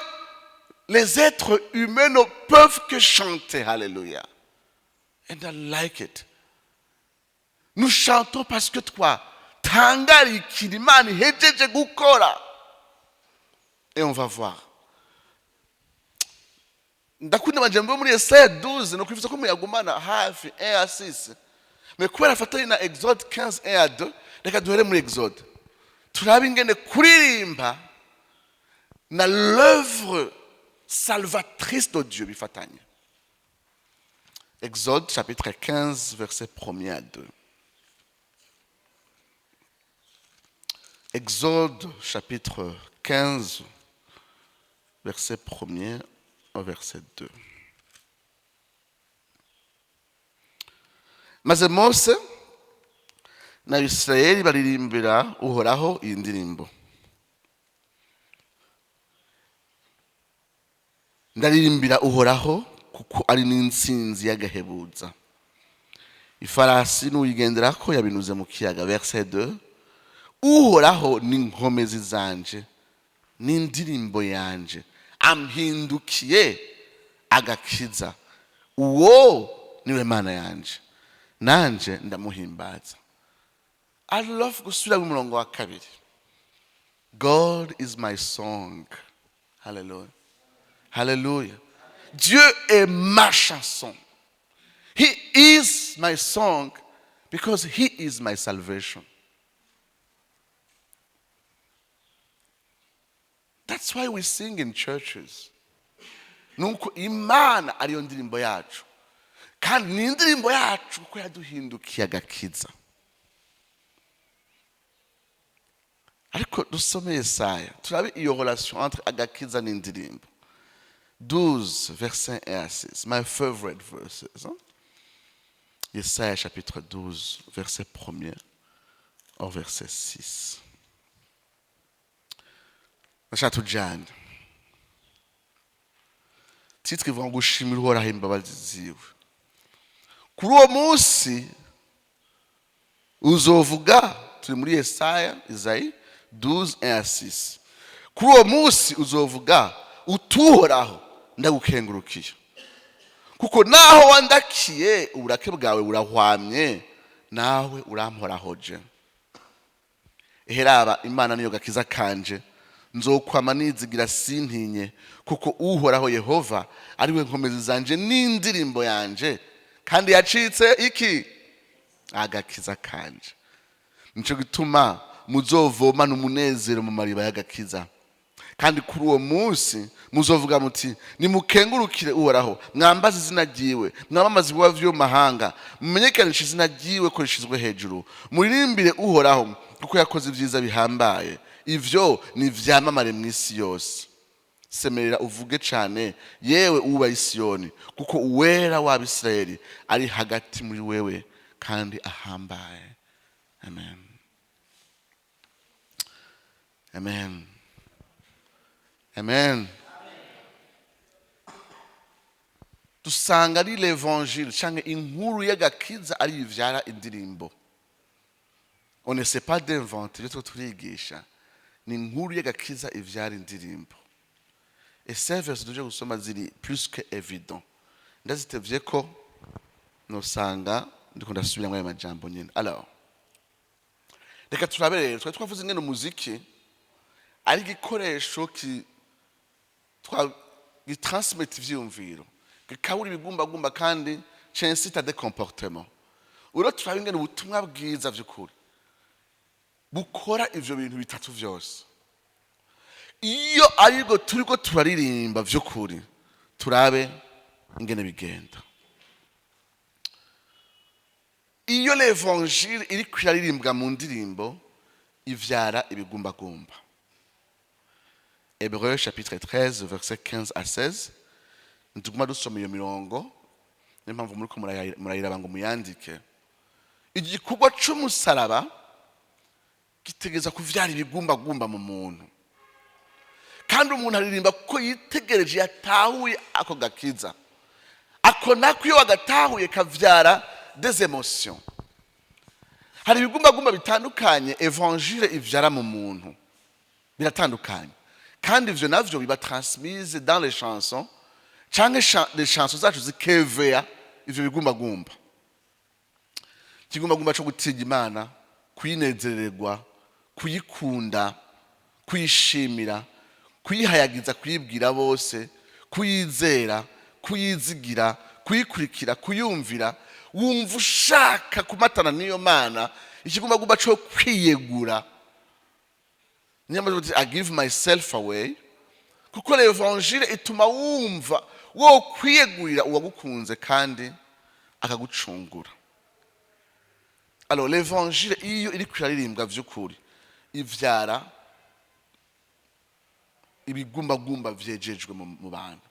les êtres humains ne peuvent que chanter hallelujah. And I like it. Nous chantons parce que toi tangarikira Imana ihejeje gukora. Et on va voir. Ndakunda amajambo yo muri Yesaya 12, no kwifuza ko muyagumana hafi, 1 à 6, mais kubera afatanye na Exode 15, 1 à 2, reka duhere muri Exode, turabe ingene kuririmba na l'œuvre salvatrice de Dieu bifatanye. Exode chapitre 15, verset 1er à 2. Exode chapitre 15, verset 1er au verset 2. Maze Mose na Isirayeli baririmbira Uhoraho iyi ndirimbo: Ndaririmbira Uhoraho kuko ari n'intsinzi y'agahebuza. Ifarasi n'uyigenderako yabinuze mu kiyaga. Verset 2: Uhoraho ni inkomezi zanje n'indirimbo yanje, ampindukiye agakiza. Uwo niwe Mana yanje, nanje ndamuhimbaza. I love gusubira mu murongo wa kabiri. God is my song. Hallelujah, hallelujah. Dieu est ma chanson. He is my song because he is my salvation. That's why we sing in churches. Nuko Imana ariyo ndirimbo yacu, kandi ni indirimbo yacu kuko yaduhindukiye agakiza. Ariko dusome Yesaya, turabe iyo relation entre agakiza n'indirimbo. 12, verset 1 à 6, my favorite verses, hein? Yesaya chapitre 12, verset 1er au verset 6. Ndashaka tujane. Titre ivuga ngo gushimira Uhoraho imbabazi ziwe. Kuri uwo munsi uzovuga, turi muri Yesaya, Isaïe 12, 1 à 6. Kuri uwo munsi uzovuga utuhoraho, ndagukengurukiye, kuko naho wandakiye uburake bwawe burahwamye, nawe uramporahoje. Eheraba, Imana niyo gakiza kanje, nzokwama nizigira sintinye, kuko Uhoraho Yehova ariwe nkomezi zanje n'indirimbo yanje, kandi yacitse iki agakiza kanje. Nico gituma muzovomana umunezero mu mariba y'agakiza. Kandi kuri uwo munsi muzovuga muti: nimukengurukire Uhoraho, mwambaze izina ryiwe, mwamamaze ibikorwa vyo mu mahanga, mumenyekanishe izina ryiwe ko rishizwe hejuru. Muririmbire Uhoraho kuko yakoze ibyiza bihambaye. Ivyo ni ivyamamare mu isi yose. Semerera uvuge cyane, yewe uba Isiyoni, kuko Uwera w'Abisirayeli ari hagati muri wewe kandi ahambaye. Amen, amen, amen. Dusanga ari l'évangile cyangwa inkuru y'agakiza ari ivyara indirimbo. On ne sait pas d'inventer ibyo turigisha, ni inkuru y'agakiza ivyara indirimbo. Et ces versets tuje gusoma ziri plus que évident. Ndazitevye ko nosanga ndiko ndasubiramwo ayo majambo nyene. Alors reka turabe rero. Twari twavuze ingene umuziki ari igikoresho ki twa gitransmit ivyiyumviro, gikabura ibigumbagumba kandi c'incite à des comportements. Uro turabe ingene ubutumwa bwiza vy'ukuri bukora ivyo bintu bitatu vyose iyo aribwo turiko turaririmba vy'ukuri. Turabe ingene bigenda iyo l'évangile iriko iraririmbwa mu ndirimbo, ivyara ibigumbagumba. Hébreux chapitre 13, verset 15 à 16. Ntituguma dusoma iyo mirongo, niyo mpamvu muriko murayiraba ngo muyandike. Igikorwa c'umusaraba gitegereza kuvyara ibigumbagumba mu muntu, kandi umuntu aririmba kuko yitegereje, yatahuye ako gakiza. Ako nako iyo wagatahuye kavyara des émotions. Hari ibigumbagumba bitandukanye évangile ivyara mu muntu, biratandukanye, kandi ivyo navyo biba transmise dans les chansons, canke les chansons zacu zikeveya ivyo bigumbagumba: ikigumbagumba co gutinya Imana, kuyinezererwa, kuyikunda, kuyishimira, kuyihayagiza, kuyibwira bose, kuyizera, kuyizigira, kuyikurikira, kuyumvira, wumva ushaka kumatana n'iyo Mana. Ikigumbagumba co kwiyegura, niyo mpamvu tuti, "I give myself away", kuko l'évangile ituma wumva wo kwiyegurira uwagukunze kandi akagucungura. Alors l'évangile iyo iri kuraririmbwa vy'ukuri ivyara ibigumbagumba vyejejwe mu bantu.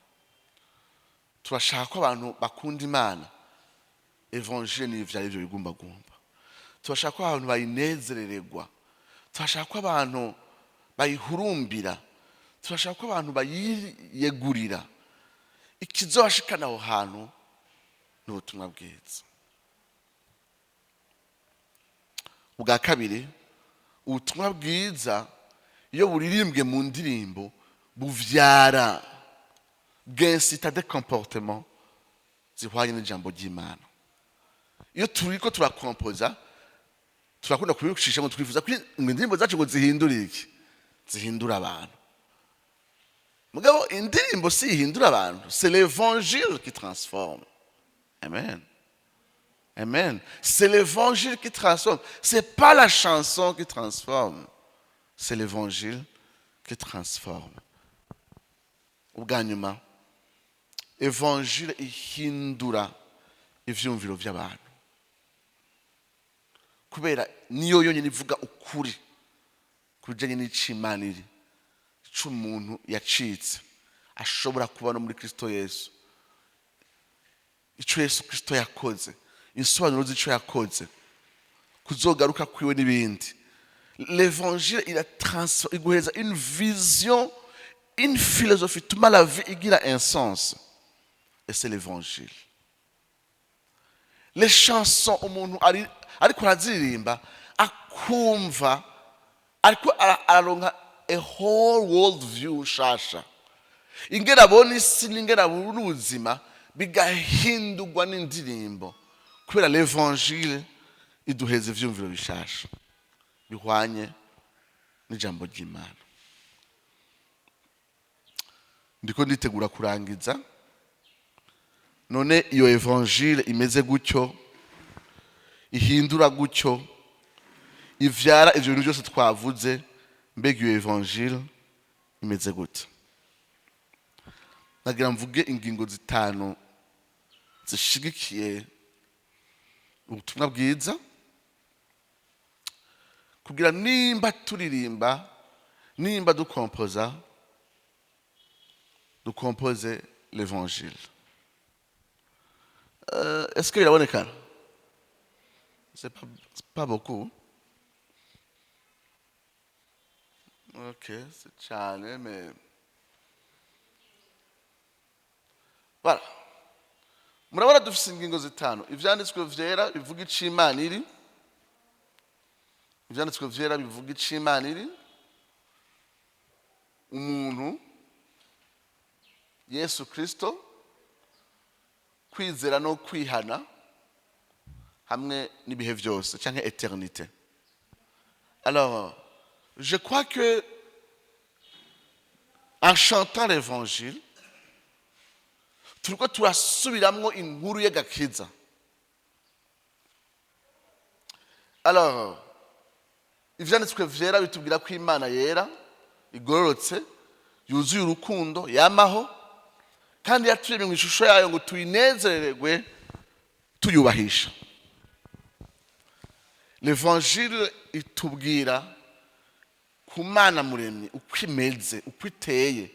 Turashaka ko abantu bakunda Imana, évangile ni ivyara ivyo bigumbagumba. Turashaka ko abantu bayinezerererwa, turashaka ko abantu bayihurumbira, turashaka ko abantu bayiyegurira. Ikizobashikana aho hantu ni ubutumwa bwiza. Ubwa kabiri, ubutumwa bwiza iyo buririmbwe mu ndirimbo buvyara, bw'incite des comportements zihwanye n'ijambo ry'Imana. Iyo turiko turakompoza, turakunda kubicisha ngo twifuza ko indirimbo zacu ngo zihindure iki, zihindura abantu. Mugabo indirimbo si ihindura abantu, c'est l'évangile qui transforme. Amen, amen. C'est l'évangile qui transforme, c'est pas la chanson qui transforme, c'est l'évangile qui transforme. Ubwa nyuma, évangile ihindura ivyumviro by'abantu, kubera niyo yonyine ivuga ukuri ku bijyanye n'ico Imana iri, ico umuntu yacitse ashobora kuba no muri Kristo Yesu, ico Yesu Kristo yakoze, insobanuro z'ico yakoze, kuzogaruka kwiwe n'ibindi. L'évangile iratransforme, iguhereza une vision, une philosophie ituma la vie igira un sens, et c'est l'évangile. Les chansons, umuntu ari ariko araziririmba akumva ariko araronka a whole world view nshasha, ingene abona isi n'ingene abona ubuzima bigahindurwa n'indirimbo, kubera l'évangile iduheza ivyumviro bishasha bihwanye n'ijambo ry'Imana. Ndiko nditegura kurangiza. None iyo évangile imeze gutyo, ihindura gutyo, ivyara ivyo bintu byose twavuze, mbega iyo évangile imeze gute? Nagira mvuge ingingo zitanu zishigikiye ubutumwa bwiza, kugira nimba turirimba Nimba dukompoza, dukompoze l'évangile. Est-ce que birabonekana? C'est pas beaucoup. Ok, c'est cyane, mais voilà. Murabona dufise ingingo zitanu. Ivyanditswe vyera bivuga ico Imana iri, ivyanditswe vyera bivuga ico Imana iri, umuntu Yesu Kristo, kwizera no kwihana, hamwe n'ibihe vyose canke éternité. Alors, je crois que en chantant l'évangile, turiko turasubiramwo inkuru y'agakiza. Alors, ivyanditswe vyera bitubwira ko Imana yera, igororotse, yuzuye urukundo, yamaho, kandi yaturemye mu ishusho yayo ngo tuyinezererwe tuyubahisha. L'évangile itubwira ku Mana muremyi uko imeze, uko iteye,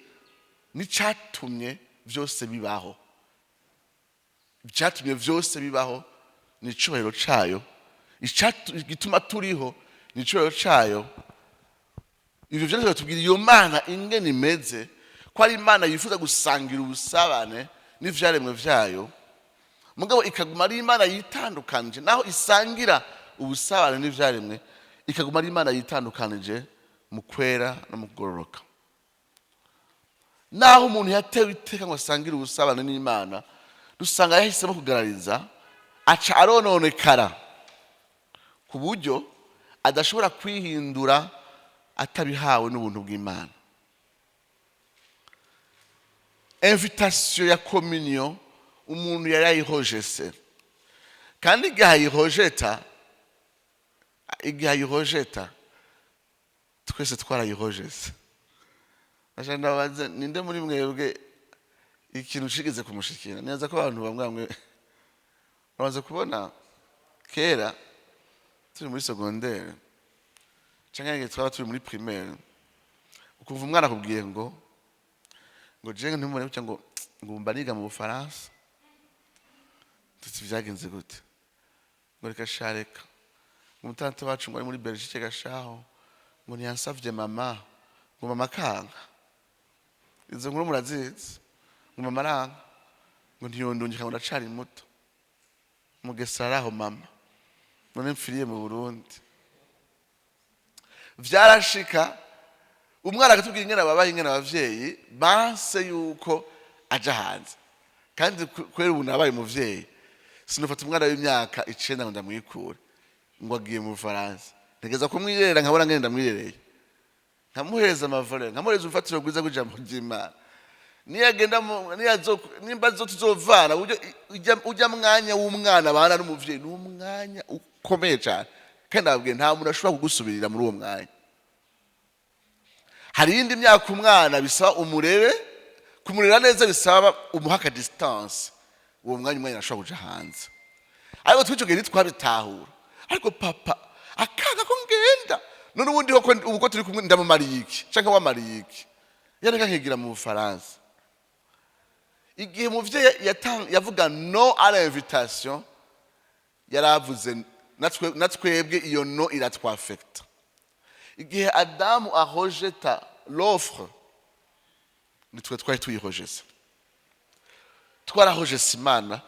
n'icatumye vyose bibaho. Icatumye vyose bibaho ni icubahiro cayo, igituma turiho ni icubahiro cayo. Ivyo vyose bitubwira iyo Mana ingene imeze, ko ari Imana yifuza gusangira ubusabane n'ivyaremwe vyayo, mugabo ikaguma ari Imana yitandukanije. Naho isangira ubusabane n'ivyaremwe, ikaguma ari Imana yitandukanije mu kwera no mu kugororoka. Naho umuntu yatewe iteka ngo asangire ubusabane n'Imana, dusanga yahisemo kugarariza, aca arononekara ku buryo adashobora kwihindura atabihawe n'ubuntu bw'Imana. Invitation ya communion umuntu yari ayihojese, kandi igihe ayihojeta, twese twarayihojese. Ndashaka ndabaze, ninde muri mwebwe ikintu cigeze kumushikira neza ko abantu bamwe bamwe bamaze kubona? Kera turi muri secondaire canke igihe twaba turi muri primaire, ukumva umwana akubwiye ngo jewe ntimubone gutya, ngo mba niga mu Bufaransa. Tuti vyagenze gute? Ngo reka sha, reka, umutante wacu ngo ari muri Belgique gashaho, ngo ntiyansavye mama, ngo mama kanga. Izo nkuru murazizi. Ngo mama aranga, ngo ntiyondungika, ngo ndacari muto, mugesera araho mama, none mpfiriye mu Burundi. Vyarashika umwana akatubwira ingene ababaye, ingene abavyeyi banse yuko aja hanze. Kandi kubera ubu nabaye umuvyeyi, sinufata umwana w'imyaka 9 ngo ndamwikure ngo agiye mu Bufaransa. Ntegeza kumwirera, nkabona ngene ndamwirereye, nkamuhereza amavaleur, nkamuhereza urufatiro rwiza rw'ijambo ry'Imana. Niyagenda nimba zo tuzovana uburyo ujya mwanya w'umwana abana n'umuvyeyi ni umwanya ukomeye cyane. Kandi ndababwiye, nta muntu ashobora kugusubirira muri uwo mwanya. Hari iyindi myaka umwana bisaba umurere, kumurera neza bisaba umuha aka distance. Uwo mwanya umwanya arashobora kuja hanze, ariko twico gihe ntitwabitahura. Ariko papa akanga ko ngenda, none ubundi koko ubu ko turi kumwe ndamumariye iki, canke wamariye iki? Yareka nkigira mu Bufaransa. Igihe umuvyeyi yavuga non à l'invitation, yaravuze natwebwe iyo non iratwafekta. Igihe Adamu arejeta l'offre, nitwe twari tuyihojese, twarahojese Imana,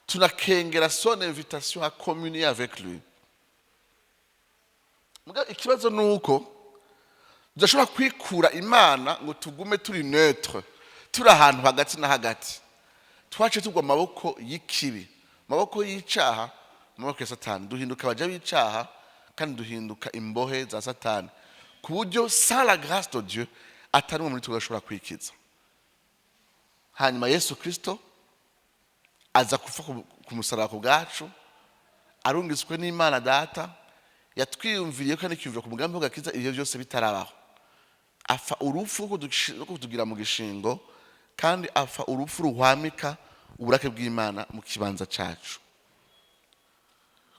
tunakengera son invitation à communier avec lui. Mugabo ikibazo ni uko tudashobora kwikura Imana ngo tugume turi neutre, turi ahantu hagati na hagati. Twace tugwa amaboko y'ikibi, amaboko y'icaha, amaboko ya Satani, duhinduka abaja b'icaha kandi duhinduka imbohe za Satani, ku buryo sans la grâce de Dieu atari umwe muri twe ashobora kwikiza. Hanyuma Yesu Kristo aza kufa ku musaraba ku bwacu, arungitswe n'Imana Data yatwiyumviriye kandi ikiyumvira ku mugambi w'agakiza ibyo byose bitarabaho. Apfa urupfu rwo kutugira mu gishingo, kandi apfa urupfu ruhwamika uburake bw'Imana mu kibanza cacu,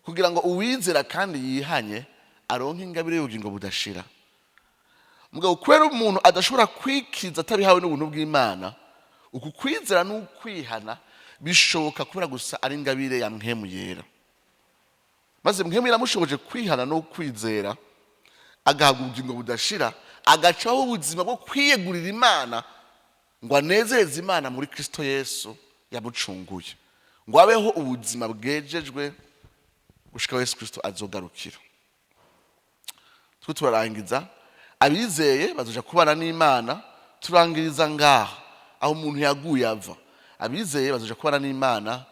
kugira ngo uwizera kandi yihanye aronke ingabire y'ubugingo budashira. Mugabo kubera umuntu adashobora kwikiza atabihawe n'ubuntu bw'Imana, uku kwizera n'ukwihana bishoboka kubera gusa ari ingabire ya Mpwemu Yera. Maze Mpwemu Yera amushoboje kwihana no kwizera, agahabwa ubugingo budashira, agacaho ubuzima bwo kwiyegurira Imana ngo anezereze Imana muri Kristo Yesu yamucunguye, ngo abeho ubuzima bwejejwe gushika Yesu Kristo azogarukira. Twe turarangiza, abizeye bazoja kubana n'Imana. Turangiriza ngaha aho umuntu yaguye ava. Abizeye bazoja kubana n'Imana,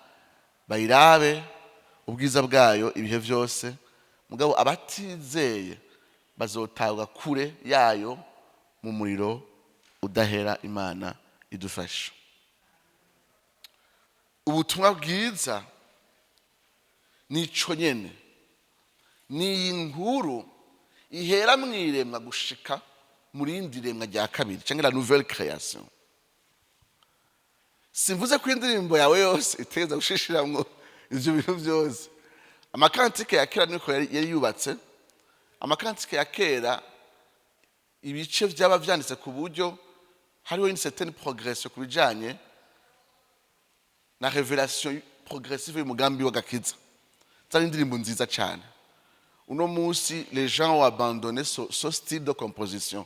bayirabe ubwiza bwayo ibihe vyose. Mugabo abatizeye bazotabwa kure yayo mu muriro udahera. Imana idufasha. Ubutumwa bwiza nico nyene, ni iyi nkuru ihera mu iremwa gushika mu rindi remwa rya kabiri, cyangwa la nouvelle création. Simvuze ko indirimbo yawe yose itegereza gushishiramwo ivyo bintu byose. Ama cantiques ya kera niko yari yubatse. Ama cantiques ya kera, ibice byaba vyanditse ku buryo hariho une certaine progression ku bijanye na révélation progressive y'umugambi w'agakiza. Zari indirimbo nziza cyane. Uno munsi les gens ont abandonné ce style de composition.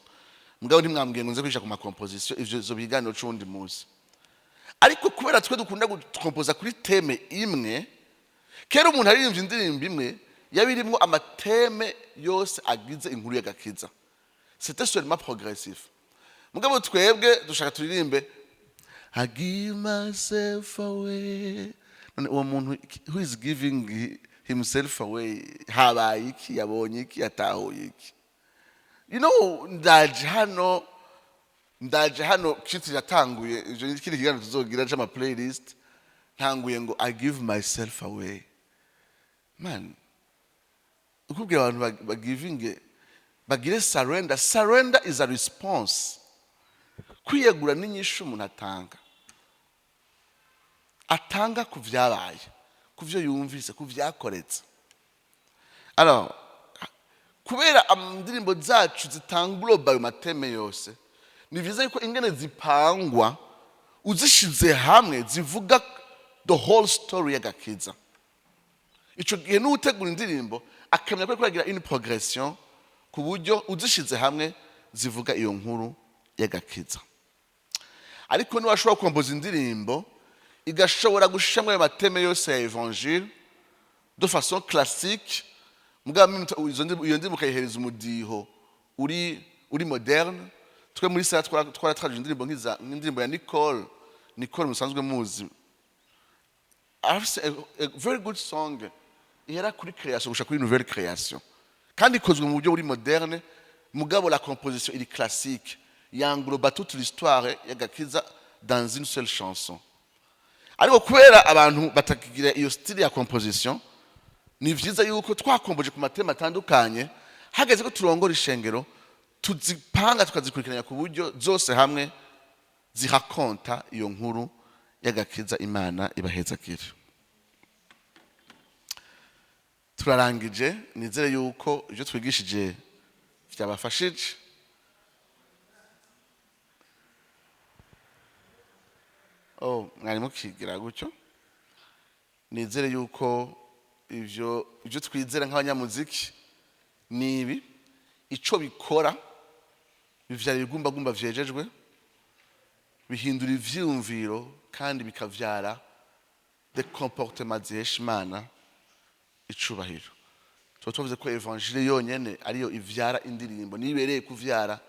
Mugabo ntimwambwiye ngo nze kwigisha ku ma composition, ivyo zo biganiro c'uwundi munsi. Ariko kubera twe dukunda gukompoza kuri thème imwe, kera umuntu aririmbye indirimbo imwe yaba irimwo ama thèmes yose agize inkuru y'agakiza. C'était seulement progressif. Mugabo twebwe dushaka turirimbe "I give myself away". None uwo muntu who is giving himself away, habaye iki? Yabonye iki? Yatahuye iki? Ndaje hano, ndaje hano, kiti yatanguye ivyo ni ikindi kiganiro tuzogira c'ama playlist. Ntanguye ngo "I give myself away". Man, ukubwira abantu bagivinge, bagire surrender. Surrender is a response. Kwiyegura n'inyishu umuntu atanga ku vyabaye, ku vyo yumvise, ku vyakoretse. Alors kubera indirimbo zacu zitangloba ayo ma thèmes yose, ni vyiza yuko ingene zipangwa uzishize hamwe zivuga the whole story y'agakiza. Ico gihe n'utegura indirimbo akamenya ko ariko aragira une progression, ku buryo uzishize hamwe zivuga iyo nkuru y'agakiza. Ariko niwashobora gukompoza indirimbo igashobora gushiramo ayo ma thèmes yose ya évangile de façon classique, mugabo iyo ndirimbo ukayihereza umudiho uri moderne. Twe muri sara twaratraje indirimbo nk'indirimbo ya Nicole. Nicole musanzwe muzi, arafise a very good song ihera kuri création gushika kuri nouvelle création, kandi ikozwe mu buryo buri moderne, mugabo la composition iri classique, yengloba toute l'histoire y'agakiza dans une seule chanson. Ariko kubera abantu batakigira iyo style ya composition, ni vyiza yuko twakomboje ku ma thèmes atandukanye, hageze ko turongora ishengero, tuzipanga tukazikurikiranya ku buryo zose hamwe zirakonta iyo nkuru y'agakiza. Imana ibahezagire. Turarangije. Nizere yuko ibyo twigishije byabafashije. Oh, mwari mukigira gutyo. Nizere yuko ivyo twizera nk'abanyamuziki ni ibi: ico bikora, bivyara ibigumbagumba vyejejwe, bihindura ivyiyumviro, kandi bikavyara des comportements zihesha Imana icubahiro. Tuba tuvuze ko évangile yonyene ariyo ivyara indirimbo, nibereye kuvyara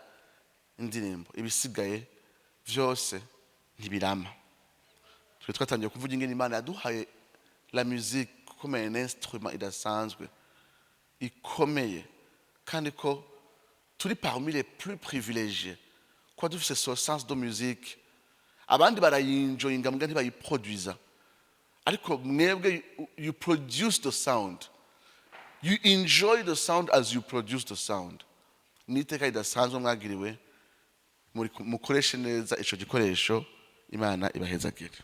indirimbo, ibisigaye vyose ntibirama. Twe twatangiye kuvuga ingene Imana yaduhaye la musique comme un instrument idasanzwe, ikomeye, kandi ko turi parmi les plus privilégiés kuba dufise ce sens de musique. Abandi barayinjoyinga mbwa ntibayiproduiza, ariko mwebwe you produce the sound, you enjoy the sound as you produce the sound. Ni iteka ridasanzwe mwagiriwe. Mukoreshe neza ico gikoresho. Imana ibahezagire.